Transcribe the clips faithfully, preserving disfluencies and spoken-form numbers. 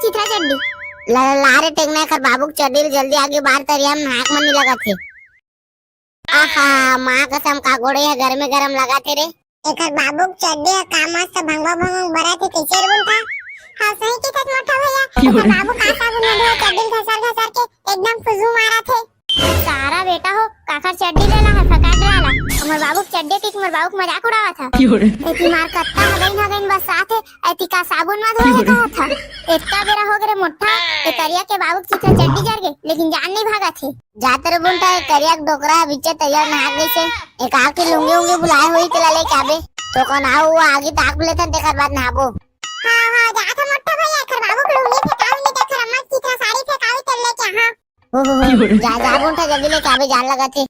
चिथरा चड्डी। ला, ला, ला रे टेंगना, एकर बाबू के चड्डी ल जल्दी आगी बार, तरिया म नहाक मन नी लगत हे। आहा, माँ कसम का गोड़े ह गरमे गरम लगत हे रे। एकर बाबू के चड्डी ह का मस्त भंगवा भंगवा बरत हे, कइसे रे बुंटा? हाँ, सही कहिथस मोटा भैया, एकर बाबू का साबुन ह धोए चड्डी ल घसर घसर के एकदम खुशबू मारत हे। सारा बेटा हो, काकर चड्डी ले ला है, फकाट रहा ला। हमर बाबू के चड्डी की, हमर बाबू के मजाक उड़ावत था। एती मार कत्ता हगइन हगइन बस साथ है, एती का साबुन में धोए कहत था। इतना बेरा हो गए रे मोटा, ए करिया के बाबू के चिथरा चड्डी जर गए, लेकिन जान नहीं भागत है। जात रे बुंटा, ए करिया के डोकरा बीचे तैयार नहा गई से, एक आके लुंगी उंगी बुलाए हुई तेला लेके आबे। तो कौन आओ, वो आगे ताक लेथन, तेकर बाद नहाबो। हाँ, हाँ, जात है मोटा भैया, एकर बाबू के लुंगी फेंकावी लेके, एकर अम्मा के चिथरा साड़ी फेंकावी तेल लेके, हाँ। हो, हो, हो। जा, जा, बुंटा, जल्दी लेके आबे, जान लगत हे।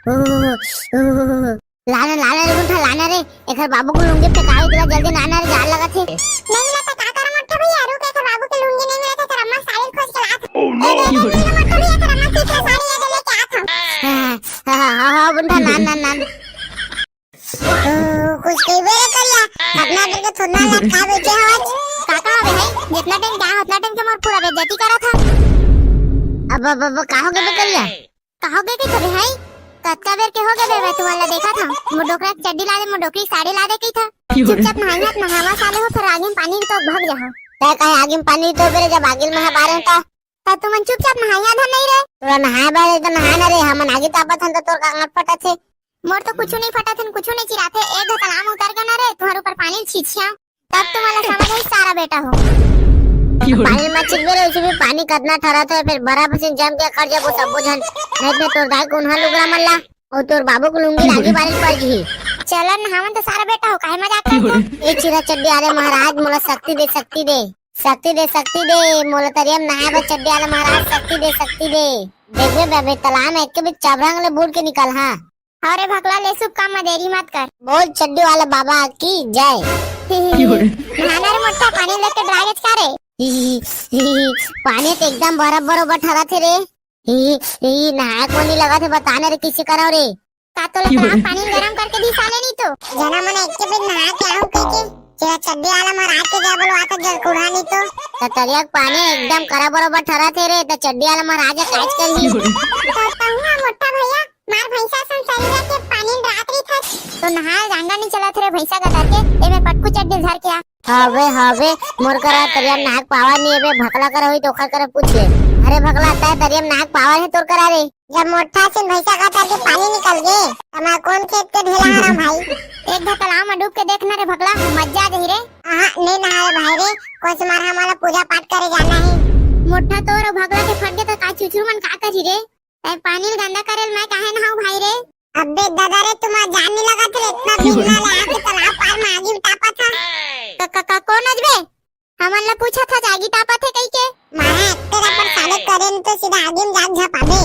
हो, हो, हो, हो। लाना, लाना रे बुंटा, लाना रे। एकर बाबू के लुंगी फेंकावे तेला, जल्दी लाना रे, जान लगत हे। नहीं मिला तो का करम मोटा भैया, रुक, एकर बाबू के लुंगी नहीं मिला तो एकर अम्मा साड़ी खोज के लात। Oh, no। ए, दे, दे, दे, मोटा भैया, एकर अम्मा के साड़ी ये दे लेके आत हम। हाँ, हाँ, हाँ, हाँ, बुंटा, लान, लान, लान। ओ, कुछ कहिबे रे करिया, अपना बेर के थोड़ा लटका बेचे हवच। का का हवे है? जितना टाइम कहा, उतना टाइम के मोर पूरा बेइज्जती करा था। अब, अब, अब, का हो गए बे करिया? का हो गए के थोड़े है? कतका बेर के हो गए बे, मैं तुम्हारा देखा था। मोर डोकरा के चड्डी ला दे, मोर डोकरी के साड़ी ला दे कही था। चुपचाप नहाई हाथ नहावा साले हो, फिर आगे में पानी तो भग जाओ। तय कहे आगे में पानी तो बेरे, जब आगे में है बारे का। त तुमन चुपचाप नहाया धन नहीं रे। तोरा नहाए बर एकदम नहाए ना रे, हमन आगे तापत हन त तोर का आंगन फटत हे। मोर तो कुछु नहीं फटत हन, कुछु नहीं चिराथे। एक घो तालाब में उतर के ना रे, तुम्हारे ऊपर पानी छीछिया, तब तुम्हारा समझ आई सारा बेटा हो। पानी मत छिड़के रे, उसी में पानी कतना ठहरत है, फिर बर्फ से जम के खड़ जाबो सबो झन, नहीं तो तोर दाई को उन्हा लुगरा मन ला और तोर बाबू को लुंगी लागी बारिश पड़ गई। चलन नहावन तो सारा बेटा हो, काहे मजाक करता? ए चिरा चड्डी वाले महाराज, मोला शक्ति दे, शक्ति दे। शक्ति दे, शक्ति दे, मोला तरिया म नहाए बर चड्डी वाला महाराज, शक्ति दे, शक्ति दे। देखबे बे, अबे तालाब में एक के भी चबरंग ले बूड़ के निकल, हाँ। अरे भकला, ले शुभ काम में देरी मत कर। बोल चड्डी वाला बाबा की जय। नहाना रे मोटा, पानी लेके डरा गेच का रे? पानी तो एकदम बर्फ बरोबर ठहरत हे रे। ही, ही, नहाए कोनी लगत हे, बता ना रे, किसे करव रे? का तोला तालाब पानी गरम करके दी साले नहीं तो? जना मन एक के बेर नहा के आऊं कह के, तेरा चड्डी वाला महाराज के क्या बोलवाता जलकुड़ा नहीं तो। त तरिया के पानी एकदम करा बरोबर ठहरत हे रे, त चड्डी वाला महाराज काज करही। तो तहुआ मोटा भैया, मार भैंसा सन शरीर के पानी रात रही था, तो नहाए जांगा नहीं चलत रे भैंसा का धर के, ए में पटकू चड्डी धर के आ। हवे, हवे, मोर करा तरिया में नहाक पावर नहीं है बे, भकला करा होई तो ओखर करा पूछ ले। अरे भकला, तय तरिया में नहाक पावर है तोर करा रे? जब मोटा से भैंसा का तर के पानी निकल गे, त मैं कौन खेत के ढेला हरम भाई? एक घा तालाब में डूब के देखना रे भकला, मजा आ जाही रे। आहा, नहीं नहा रे भाई रे, कोई से मार हमारा पूजा पाठ करे जाना है। मोटा तोर भकला के फट गे त का चुचू मन का करी रे? ए, पानी ल गंदा करे ल मैं काहे नहाऊं भाई रे? अबे दादा रे, तुम्हारा जान नहीं लगा थे, इतना भीम ना ले आके तालाब पार में आगी तापा था। क-, क-, क-, कौन अजबे? हमन ला पूछा था, आगी तापा थे कही के? मारा तेरा पर साले करे न तो सीधा आगी में जाग झपाबे।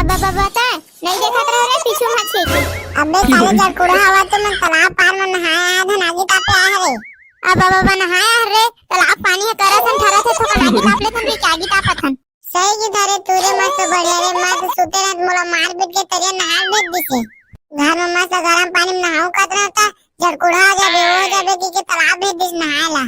अब, अब, अब बता, नहीं देखत रहो रे, पीछू हाथ छेके। अबे साले जलकुड़ा हवा तो मैं तालाब पार में नहाया आया था, आगी तापे आया रे। अब, अब, अब नहाया रे, तालाब पानी है, करा थन, ठरा थे, थोकन आगी ताप ले थन, भी क्या आगी तापा थन? सही की धरे तू रे, मस्त बढ़िया रे, मस्त सुते रहत मोला मार पीट के तरिया नहार भेज दिसे। घर में मस्त गरम पानी में नहाऊ कत रहता, जलकुड़ा हो जाबे, हो जाबे कि के तालाब भेज दिस नहाए ला।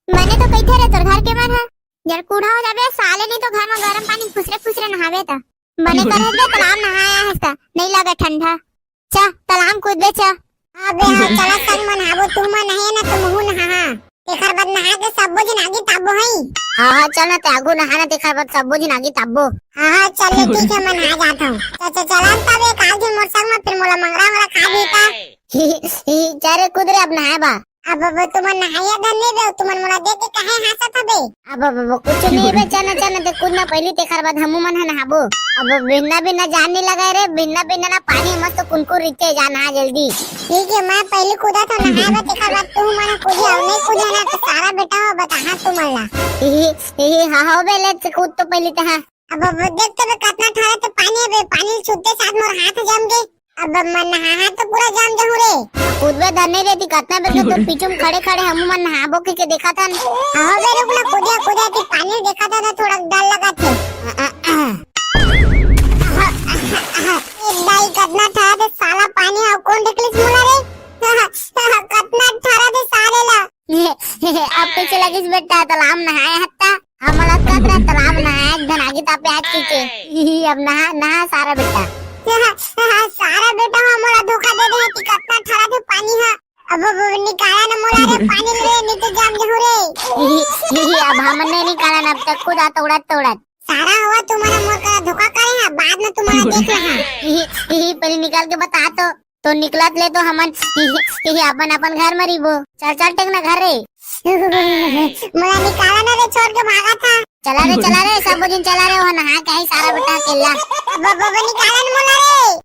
मने तो कहिथे रे तोर घर के मन ह, जलकुड़ा हो जाबे साले, नहीं तो घर में गरम पानी फुसरे फुसरे नहावे त। मने कर दे तालाब नहाया हस त, नहीं लगे ठंडा। चा, तालाब कूद बे, चा। अबे हाँ, चला संग मन हाबो, तू मन नहाए ना, तुमहू नहा। तेखर बाद नहा के सब्बो झन आगी ताबो हई। हाँ, हाँ, चल ना, ते आगू नहा ना, तेखर बाद सब्बो झन आगी ताबो। हाँ, हाँ, चल ले, ठीक है, मैं नहा जात हूँ। चा, चा, चला न तब एक आध झन मोर संग में, फिर मोला मंगरा वाला खा भी का। ही, ही, जा रे, कूद रे, अब नहाए बा। अब, अब तुमन नहाया धन नहीं बे, तुमन मोला देख के काहे हंसत हबे? अब, अब, अब कुछ नहीं बे, चल ना, चल ना, ते कूद ना पहली, तेखर बाद हमू मन ह नहाबो। अब बिन्ना बिन्ना जान नहीं लगे रे, बिन्ना बिन्ना ना पानी मस्त कुनकुन रिते, जा नहा जल्दी। ठीक है, मैं पहली कूदा था नहाए बा, तेखर बाद तू मन कूदे, और नहीं कूदे ना तो सारा बेटा हो बताहा तुमन ला। ही, ही, हाँ, हो बे, ले कूद तो पहली ते, हाँ। अब, अब देख तो बे, कतना ठारा तो पानी है बे, पानी छूटते साथ मोर हाथ जम गए। अब मैं नहाहा तो पूरा जाम जहूं रे। कूदबे धर नहीं देती, कतना बेर के तोर पीछू में खड़े खड़े हमू मन नहाबो के, के देखा था न। हाँ बे, रुक ना, कूदिया, कूदिया, ती पानी देखा था ना, थोड़ा डर लगा थे। ए दाई, कतना ठारा थे साला पानी, और कौन ढकलिस मोला रे? कतना ठारा थे साले ला। अब कइसे लगिस बेटा, तालाब नहाए हस त? हमला कत रहा तालाब नहाए, एक धन आगे तापे आज के। अब नहा, नहा सारा बेटा। सारा बेटा, मोला धोखा दे दे हे कि कतना ठंडा के पानी हे। अब वो, वो निकाला ना मोला रे, पानी ले, नहीं तो जाम जहूँ रे। अब हमन नहीं निकाला ना, अब तक खुद आता उड़त उड़त। सारा हुआ तुम्हारा मोर करा धोखा करे हे, बाद में तुम्हारा देख लेहा। पहले निकाल के बता तो, तो निकलत ले तो हमन अपन, अपन घर में रहिबो। चल, चल, टेक ना घर रे। मोला निकाला ना रे, छोड़ के भागा था। चला रे, चला रे, सब झन चला रे, वो नहा के आई सारा बेटा अकेला। अब, अब, अब निकाला ना मोला रे।